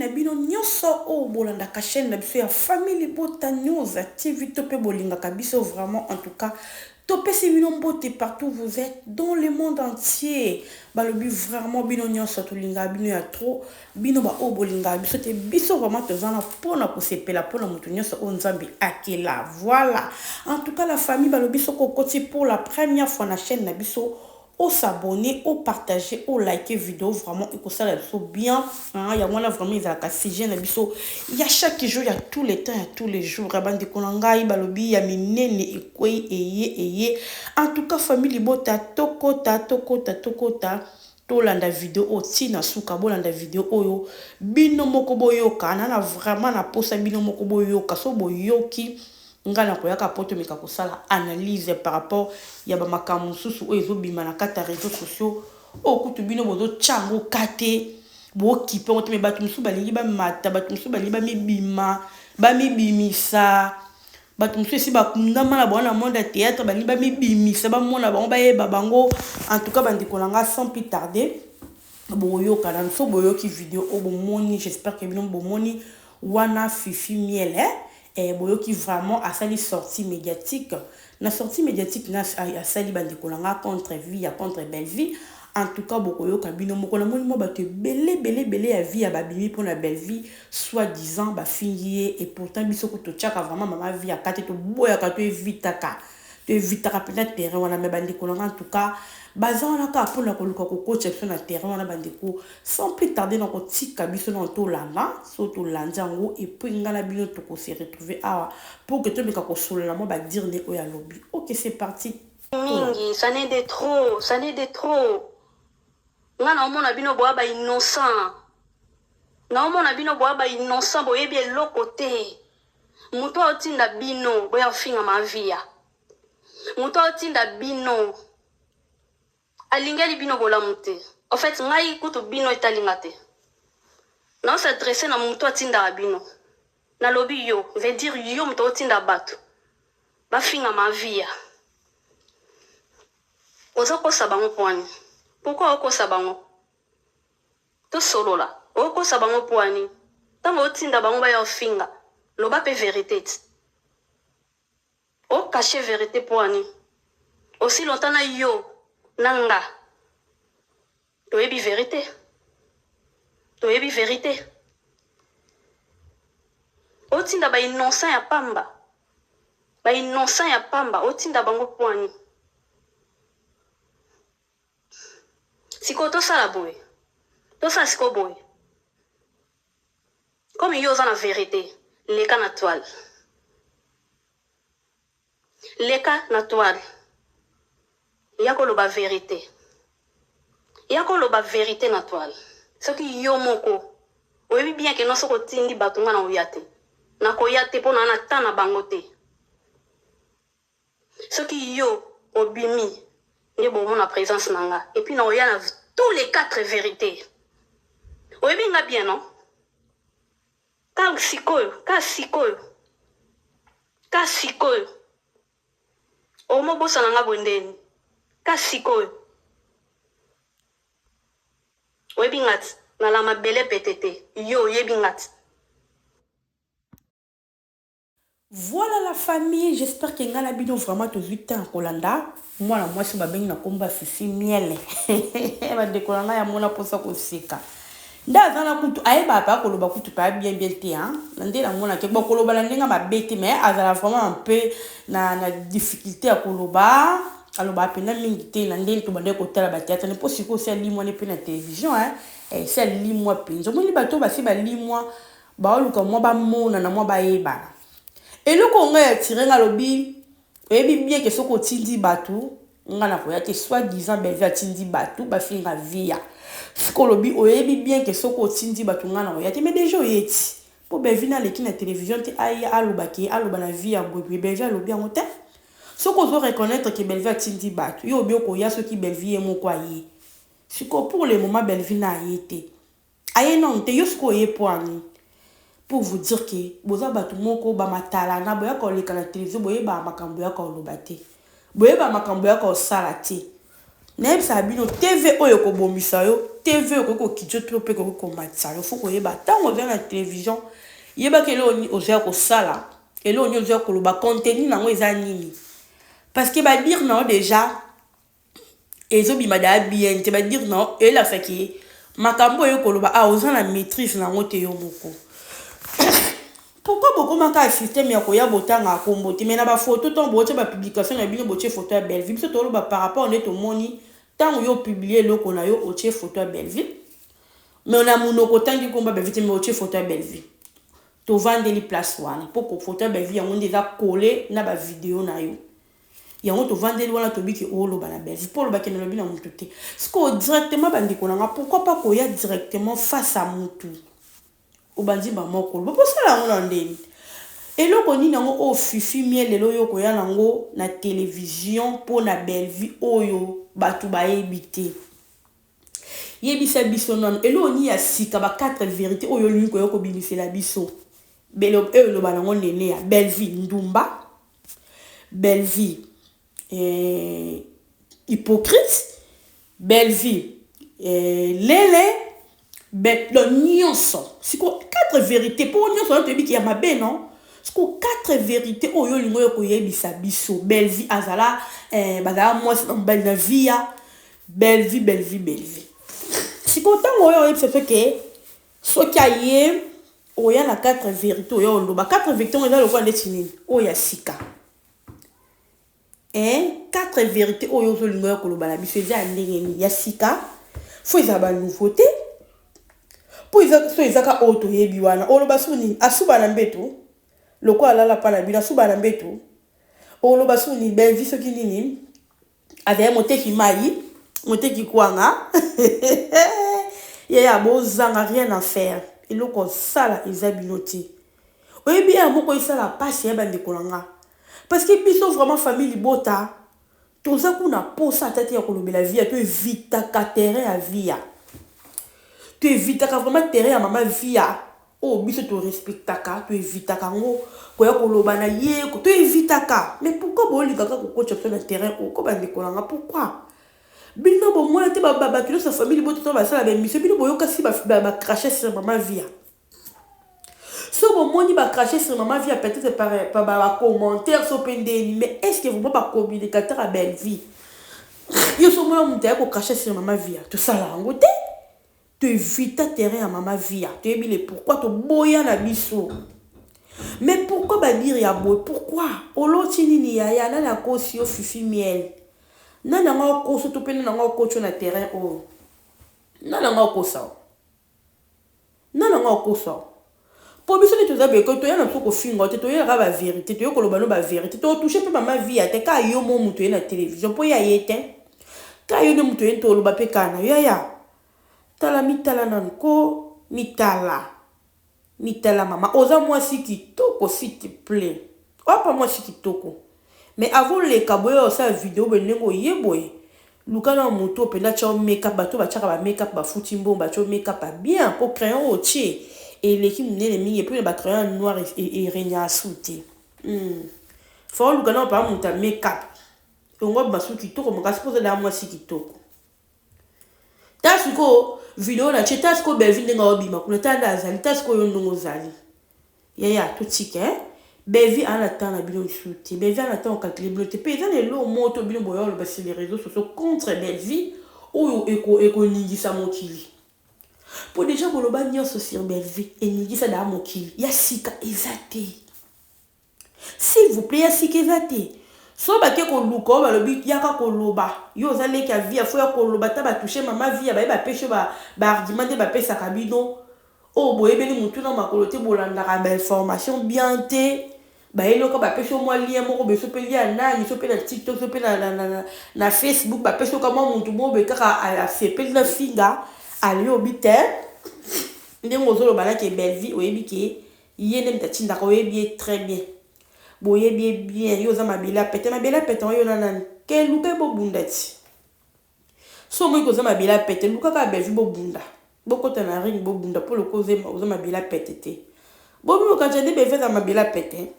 na bino nyonso oyo bolandaka chaîne na biso ya Famille Libota News TV to pe bolingaka biso vraiment en tout cas topesi bino mbote partout vous êtes dans le monde entier. Balobi vraiment bino nyonso tolingaka bino ya trop, bino ba oyo bolingaka biso te, biso vraiment toza na pona kosepela pona moto nyonso oyo Nzambe akela. Voilà. En tout cas la famille balobi soki okoti pour la première fois na chaîne na biso, o s'abonner, o partager, o liker vidéo vraiment ekosala biso bien. Hein, yango wana vraiment ezalaka sujet na biso ya chaque jour, ya tous les temps, ya tous les jours. Ya bandeko na ngai balobi ya minene ekwei eye eye. En tout cas famille libota tokota tokota tokota tolanda video oyo ti na suka. Bolanda video oyo bino moko boyoka nana vraiment na posa bino moko boyoka. So boyoki nga na koyaka po tomeka kosala analyse par rapport ya ba makambo mosusu oyo ezobima na kati ya réseaux sociaux oyo kutu bino bozotya yango ka te, bokipe yango te, me bato mosusu balingi bamata, bato mosusu balingi bamibima bamibimisa, bato mosusu esi bakundama na bango na monde ya théâtre, balingi bamibimisa, bamona bango, bayeba bango. En tout cas bandeko na nga, sans plus tarder boyoka nanu. So boyoki video oyo bomoni, j'espère que bino bomoni wana Fifi Miel, eh? Eh, boyoki vraiment asali sortie médiatique. Na sortie médiatique na asali, bandeko na nga, contre vie ya contre belle vie. En tout cas bokoyoka bino moko. Namoni mwa bato ebele ebele ebele ya vie ya babimi mpona belle vie, soit disant bafingi ye, et pourtant biso ko totiaka vraiment mama vie ya kati, toboyaka, toevitaka toevitaka mpenza terrain wana. Me bandeko na nga, en tout cas baza wana kaka mpona koluka kokotisa biso na terrain wana. Bandeko, sans plus tarder na kotika biso na tolanda. So tolandi yango et puis nga na bino tokose retrouver awa pour que tomeka kosolola mwa badire nde oyo alobi. Ok, c'est parti. Mingi, ça n'est de trop, ça n'est de trop. Nga naomona bino boya ba innocent, naomona bino boya ba innocent, boyebi eloko te. Moto aotinda bino boya kofinga mavia, moto aotinda bino alingeli bino bolamu te. En fait ngai kutu bino etalinga te, naos'adresse na moto atindaka bino. Nalobi yo, veut dire yo moto otinda bato bafinga mavia, ozokosa bango pwani. Pourquoi okosa bango? Tosolola. Okosa bango pwani ntango otinda bango baya ofinga? Loba mpe vérité ti ocache vérité pwani. Aussi longtemps na yo na nga toyebi vérité, toyebi vérité. Otinda bainnocent ya pamba, bainnocent ya pamba, otinda bango pwani. Sikoyo tosala boye, tosala sikoyo boye. Comme yo oza na vérité, leka na toile, leka na toile, ya koloba vérité, ya koloba vérité na toile. Soki yo moko oyebi bien ke no soki otindi bato, nga na oya te, nakoya te mpo na na temps na bango te. Soki yo obimi nde bomona présence na nga, et puis na oya na tous les quatre vérités. Oyebi nga bien, non? Ka sikoyo, ka sikoyo, ka sikoyo omobosana nga boye ndeni. Ka sikoyo oyebi nga ti nala mabele pete te. Yo oyebi nga ti. Voilà la famille, j'espère que nga na bino vraiment tozwi temps kolanda mwana mwasi babengi na kombo ya Fifi Miel. Bandeko na ngai, amona mposa koseka nde aza na kutu ayebaka mpe akoloba kutu mpe bien bien te hein? Na nde namonaki bakoloba na ndenge mabe te, mais azala vraiment un peu na difficulté ya koloba, alobaka mpenza mingi te. Na ndenge tobandaki kotala bathéâtre mpo sikoyo osi alimwani mpe na télévision, hein? Esi alimwa mpenza. Omoni bato basi balimwa, baoluka mwa bamonana, mwa bayebana. Eloko ngai atire nga, alobi oyebi bien ke soki otindi bato, nga na koya te. Soit disant Bellevue atindi bato bafinga via. Soki olobi oyebi bien ke soki otindi bato, nga na koya te, mais déjà oyeti mpo Bellevue naleki na télévision te, aya alobaki, aloba na vie ya boye. Bellevue alobi yango te. Soki ozo reconnaître ke Bellevue atindi bato, yo obi okoya soki Bellevue ye moko aye. Sikoyo pour le moment Bellevue na aye te, aye nano te. Yo sikoyo oye po ani? Pour vous dire ke boza bato moko bamatalana, boyaka koleka na télévision, boyebaka makambo boyaka koloba te, boyebaka makambo boyaka kosala te. Nayebisaka bino, TV oyo ekobomisa yo. TV ekoki kokitisa yo to mpe ekoki komatisa yo. Faut koyeba ntango oza na télévision, yebaki eloko nini ozoya kosala, eloko nini ozoya koloba, contenu nango eza nini, parce que badires na yo déjà ezobima daa bien te. Badires na yo elakisaki makambo oyo koloba, ah, oza na maîtrise nango te yo moko. Pourquoi bokomaka système ya koya botanga kombo te, mais na bafoto, ntango botie bapublication na bino, botie photo ya Bellevue? Biso toloba par rapport nde tomoni ntango yo publie eloko na yo, otie photo ya Bellevue, mais na monoko otangi kombo ya Bellevue te, mais otie photo ya Bellevue. Tovandeli place wana mpo photo ya Bellevue yango nde eza kole na bavideo na yo. Yango tovandeli wana, tobiki oloba na Bellevue mpo olobaki nalobi na motu te. Sikoyo directement, bandeko na nga, pourquoi pas koya directement face à motu, obandi bamoko oloba posala yango na ndeni? Eloko nini yango oyo Fifi Miel lelo oyo koya nango na télévision mpo na Bellevue oyo bato bayebi te? Yebisa biso nano eloko nini ya sika, ba 4 vérité oyo olingi koya kobimisela biso. Oyo eloba nango nene ya Bellevue ndumba, Bellevue hypocrite, Bellevue lele donc nyonso. Siko 4 vérité mpo nyonso wana toyebiki ya mabe, non? Siko 4 vérité oyo olingi oyo koyebisa biso, Bellevue azala bazala mwasi na mobali na vie ya Bellevue, Bellevue, Bellevue. Sikoyo ntango oyo oyebisa biso ke soki aye oya na 4 vérité, oyo oloba 4 vérité ngo eza lokola ndeti nini oyo ya sika? 4 vérité oyo ozolinga oya koloba na biso eza ya ndenge nini ya sika? Faut ezala banouveauté, mpo so ezaka oyo toyebi wana, oloba so nini? Asuba na mbeto lokola alala mpa na bino, asuba na mbeto. Oloba so nini? Bellevue soki nini, azali moteki mai, moteki kwanga. Yaya, bozanga rien à faire, eloko osala eza bino te. Oyebi ya moko esala mpasi ya bandeko na nga, parce que biso vraiment famille libota toza kuna posa ata te ya kolobela via. Toevitaka terrain ya via, toevitaka vraiment terrain ya mama via oyo biso torespectaka, toevitaka yango koya koloba na ye, toevitaka. Mais pourquoi bolingaka kokotya biso na terrain oyo ko, bandeko na nga? Pourquoi bino bomona te bato nyonso ya famille libota to basala baémission, bino boyokasi bacrache sur mama via? So bomoni bacrache sur mama via peut-être par bacommentaire so mpe ndeni, mais est ce que vraiment bacommunicateur ya Bellevue yo so omona moto aya kocrache sur mama via? Tosala yango te, toevita terrain ya mama via, toyebi le pourquoi toboya na biso. Mais pourquoi badires ya boye? Pourquoi? Oloti nini, yaya? Nani akosi yo, Fifi Miel? Nani yango akoso to mpe nani yango akoti yo na terrain oyo? Nani yango akosa? Nani yango akosa? Mpo biso nde toza beko, toya na biso kofinga te, toyelaka bavérité, toye koloba no bavérité. Totouche mpe mama via te, ka yo mo moto ye na télévision mpo ya ye te, ka yo nde moto ye, toloba mpe kaka na yo. Yaya, tala, mitala nanu ko, mitala, mitala mama, oza mwasi kitoko, s'il te plaît, oapa mwasi kitoko. Mais avant oleka boye, osala video boye ndenge oye boye, luka na moto mpenza tia makeup. Bato batiaka bamakeup, bafuti mbongo, batia makeup ya bien, mpo crayon oyo otie eleki monene mingi, et puis na bacrayon ya noir eregnaka su te. Faut oluka na paa moto ya makeup yango basu kitoko makasi, mpo ozala mwasi kitoko. Ta sikoyo video na tie, ta sikoyo Bellevue ndenge aobima kuna, ta nde azali, ta sikoyo yo ndenge ozali. Yaya, totika eh? Bellevue aza na temps na bino lisusu te. Bellevue aza na temps ocalcule bino te, mpe eza na eloko moko to bino boya oloba sur les réseaux sociaux contre Bellevue oyo ekoningisa mokili, mpo déjà boloba nyonso sur Bellevue eningisa daa mokili. Ya sika eza te, s'il vous plaît, ya sika eza te. So bake koluka oyo balobi yaka koloba, yo oza leki ya via, faut ya koloba. Ta batouche mama via, baye bapesi yo baargument nde bapesaka bino oyo boyebeli motu na makolo te, bolandaka bainformation bien te. Bayeloka bapesi yo mwa lien moko boye, so mpe lien ya nani, so mpe na TikTok, so mpe na Facebook, bapesi yoka mwa motu moko boye kaka asepeli na finga alobi te. Ndenge ozoloba nake Bellevue, oyebi ke ye nde moto atindaka, oyebi ye très bien, boyebi ye bien. Yo oza mabele apete, mabele apete yango yo na nani? Ke luka bobunda ti so omoki koza mabele apete, luka kaka Bellevue, bobunda, bokota na ring, bobunda, mpo loko oza mabele apete te. Bobi bokanisa nde Bellevue aza mabele apete,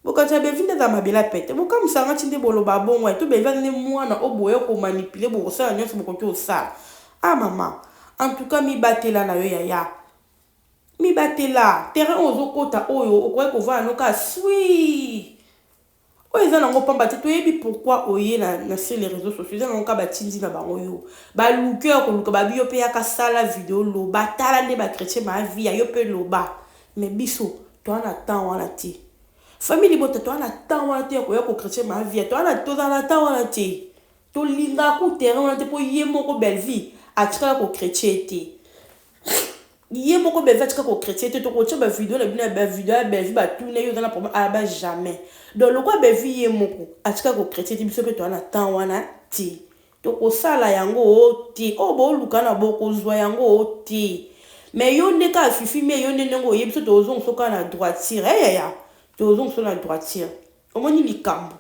bokanisa Bellevue nde aza mabele apete. Bokamusanga ti nde boloba bongo to Bellevue aza nde mwana oyo boya komanipuler, bokosala nyonso bokoki kosala. Ah mama, en tout cas mibatela na yo yaya. Mibatela, terrain oyo ozokota oyo okoki kovanda no kaka sui. Oyo eza nango pamba te, toyebi pourquoi oye na, na sur les réseaux sociaux, eza nango kaka batindi na bango yo. Baluki oyo koluka babi yo mpe yaka sala video loba, tala nde ba chrétien ba vie yo mpe loba. Mais biso toza na temps wana te. Famille libota toza na temps wana te ya koya ko chrétien ma vie, toza na toza na temps wana te. Tolingaka ku terrain wana te mpo ye moko Bellevue atikala ko chrétien te. Ye moko Bellevue atika ko chrétien te, tokotia ba video na bino ya ba video ya Bellevue batuna ye oza na problème aba jamais. Donc lokola Bellevue ye moko atika ko chrétien te, biso mpe toza na temps wana te. Tokosala yango te. Oyo boluka na bokozwa yango te. Mais yo nde kaka Fifi me yo nde ndenge oyebi biso tozongisa kaka na droiture. Eh yaya, tozongisa na droiture. Omoni likambo.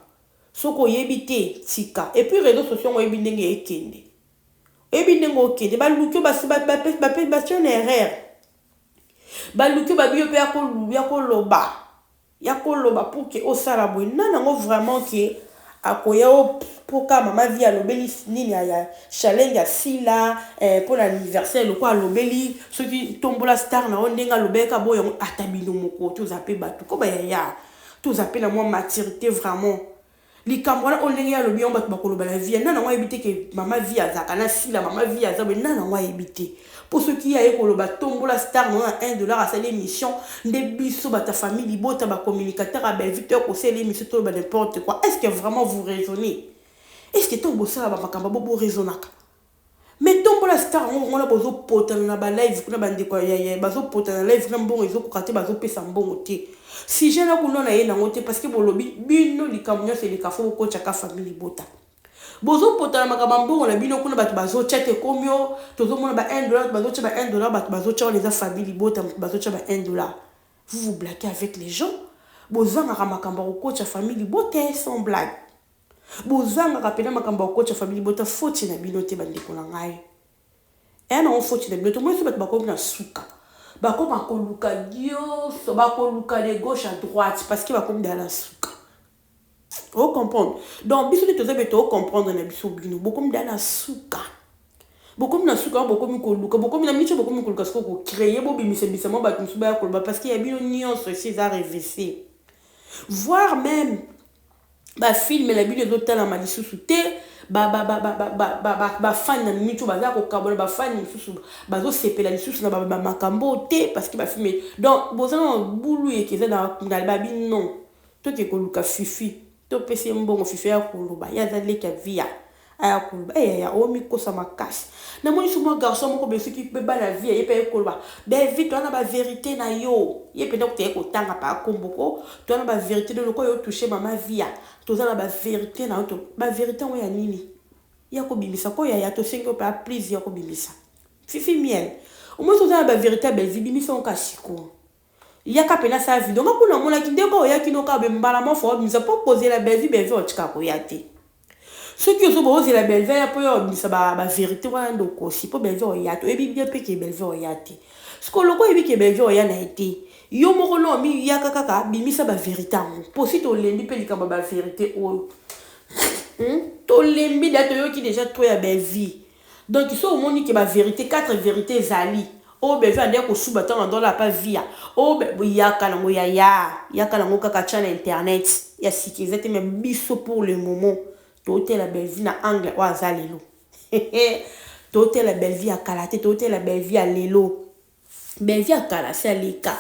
Soki oyebi te, tika. Et puis réseaux sociaux yango oyebi ndenge ekende. Oyebi ndenge okende. Baluki yo basi batie na erreur. Baluki yo babi yo mpe ya koloba. Ya koloba pour que osala boye. Nani yango vraiment ke akoya o mpo kaka mama vie alobeli nini ya challenge ya Sila eh, mpo na anniversaire lokola alobeli soki tombola star na yo ndenge alobeli ka boyo yango ata bino moko toza mpe bato ko bayaya toza mpe na mwa maturité vraiment. Likambo wana oyo ndenge ye alobi yango bato bakoloba na vie nani yango ayebi te ke mama vie azalaka na Sila, mama vie aza boye, nani yango ayebi te. Mpo soki ye aye koloba tombola star na yo na 1 dollar asali émission nde biso bato ya famille libota bacommunicateur ya Bellevue toya kosala émission toloba n'importe quoi. Est ce que vraiment vous raisonnez? Est ce que ntango bosala bamakambo bo boraisonnaka? Mais tombola star yango wana bozopotana na balive kuna, bandeko ya bazopotana na live kuna, mbongo ezokoka te, bazopesa mbongo te. Sujet na kuna na ye nango te, parce que bolobi bino likambo nyonso eleka fo bokotiaka famille libota. Bozopotana makambo ya mbongo na bino kuna, bato bazotya te komi o tozomona ba 1 dollar, bazotya ba 1 dollar, bato bazotya wana eza famille libota, moto bazotya ba 1 dollar. Vous vous blaguez avec les gens, bozangaka makambo ya kokotya famille libota sans blague. Bozangaka mpena makambo ya kokotya famille libota, foti na bino te bandeko na ngai. Eya nango foti na bino te. Omoni so bato bakomi na suka, bakoma koluka nyonso, bakoluka de gauche à droite parce que bakomi dala na suka. Ocomprendre? Donc biso nde toza be tocomprendre na biso bino bokomi dala na suka, bokomi na suka, bokomi koluka, bokomi na miso, bokomi koluka sikoyo kocréer, bobimisa mwa bato mosusu baya koloba parce que ya bino nyonso esi eza revese, voire même bafilme na bino ezotalama lisusu te. Bafani na miniti oyo baza kokabola, bafani mosusu bazosepela lisusu na bamakambo te parce que bafilme. Donc boza na bulu eke eza na babi non, toke koluka Fifi, topesi ye mbongo, Fifi aya koloba, ye aza leki ya via, aya koloba. Eyaya, omikosa makasi. Namoni so mwa garçon moko boye, soki mpe bana vie ye mpe aye koloba Bellevue toza na bavérité na yo, ye mpenza kuta ye kotanga pa akombo ko toza na bavérité no lokola yo touche mama via, toza na bavérité na yo. To bavérité yango ya nini ya kobimisa ko yaya, tosengi yo mpe aprise ya kobimisa. Fifi Miel, omoi toza na bavérité ya Bellevue, bimisa yango ka sikoyo, yaka mpena asala video. Nga kuna omonaki ndenge oyaki noka be mbala moko obimisa mpo kozela Bellevue, Bellevue otika koya te. Soki ozoba ozela Bellevue ya mpo yo obimisa bavérité wana nde okosi, mpo Bellevue oya te. Oyebi bien mpe ke Bellevue oya te. Sikoyo loko oyebi ke Bellevue oya na ye te, yo moko no miyaka kaka bimisa bavérité yango, mpo si tolembi mpe likambo ya bavérité oyo, Tolembi da, toyoki déjà trop ya Bellevue. Donc so omoni ke bavérité, quatre vérité ezali oyo Bellevue ande kosuba ntango adola apa via oyo, yaka nango yaya, yaka nango kaka, tia na internet ya sika eza te. Mais biso pour le moment totela Bellevue na angle oyo aza lelo, totela Bellevue ya kala te, totela Bellevue ya lelo. Bellevue ya kala se aleka,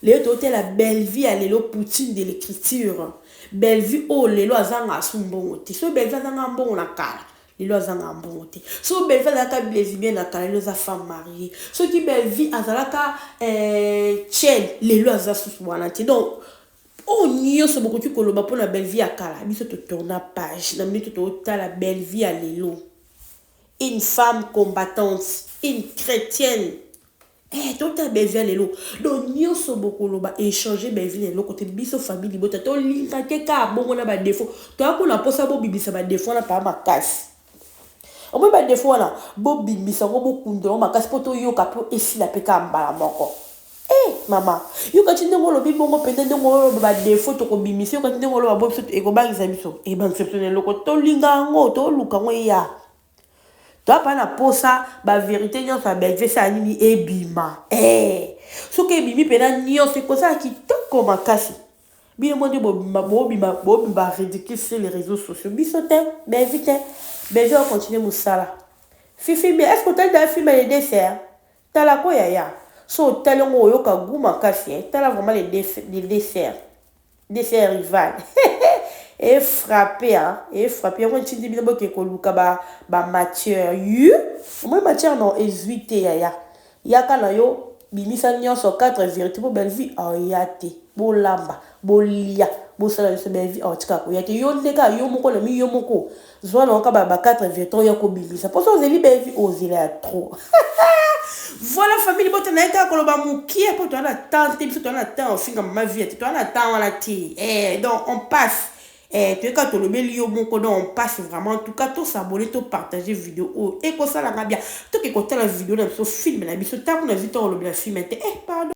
lelo totela Bellevue ya lelo, poutine de l'écriture. Bellevue oyo lelo azanga asu mbongo te. So Bellevue azanga mbongo na kala, lelo azanga mbongo te. So Bellevue azalaka lesbienne na kala, lelo aza femme mariée. Soki Bellevue azalaka chel, lelo aza susu wana te. Donc oyo nyonso bokoki koloba mpona Bellevue ya kala, biso totourna page na minute, totala Bellevue ya lelo, une femme combattante, une chrétienne. Eh, totala Bellevue ya lelo. Donc nyonso bokoloba échange Bellevue na eloko te. Biso famille libota tolinga te kaka bongo na badéfaut. Toya kuna mposa bobimisa badéfaut wana paa makasi. Omoi badéfaut wana bobimisa yango, bokunda yango makasi mpo toyoka, mpo esila mpe kaka mbala moko. E mama, yoka ti ndenge olobi bongo mpenza, ndenge oloba badéfaut tokobimisa, yoka ti ndenge oloba bo biso ekobangisa biso, ebangisa biso na eloko. Tolinga yango, toluka yango eya. Toa pa na posa ba verite nyonso ya Bellevue esala nini ebima eh soki ebimi pena nyonso ekozala kitoko makasi. Bino mo nde bobima bobima bobima ridicule sur les réseaux sociaux, biso te. Bellevue te, Bellevue akocontinue mosala. Fifi Mia, est ce que otali da film ya les deux sœurs? Tala ko yaya, so otali yango oyoka goût makasi eh. Tala vraiment les deux sœurs, deux sœurs rivales e frappe hein, e frappe yango. Ntindi bino boke koluka ba matière yu omoi matière non ezwi te yaya. Yaka na yo, bimisa nyonso 4 vérité mpo Bellevue aoya te. Bolamba, bolia, bosala nyonso, Bellevue aotikaka koya te. Yo nde kaka yo moko na mi yo moko zwa na oka ba 4 vérité oya kobimisa mposo ozeli Bellevue, ozela ya trop. Voilà, famille, bota na ye kaka koloba mokie mpo toza na temps te. Biso toza na temps ofinga mama vie te, toza na temps wana te. Donc on passe. Toyeka tolobeli yo moko, donc on passe vraiment. En tout cas, tos'abonner, topartage vidéo oyo ekosalanga bien. Toke kotala vidéo na biso, film na biso. Ntango na vi to kolobela film te, pardon.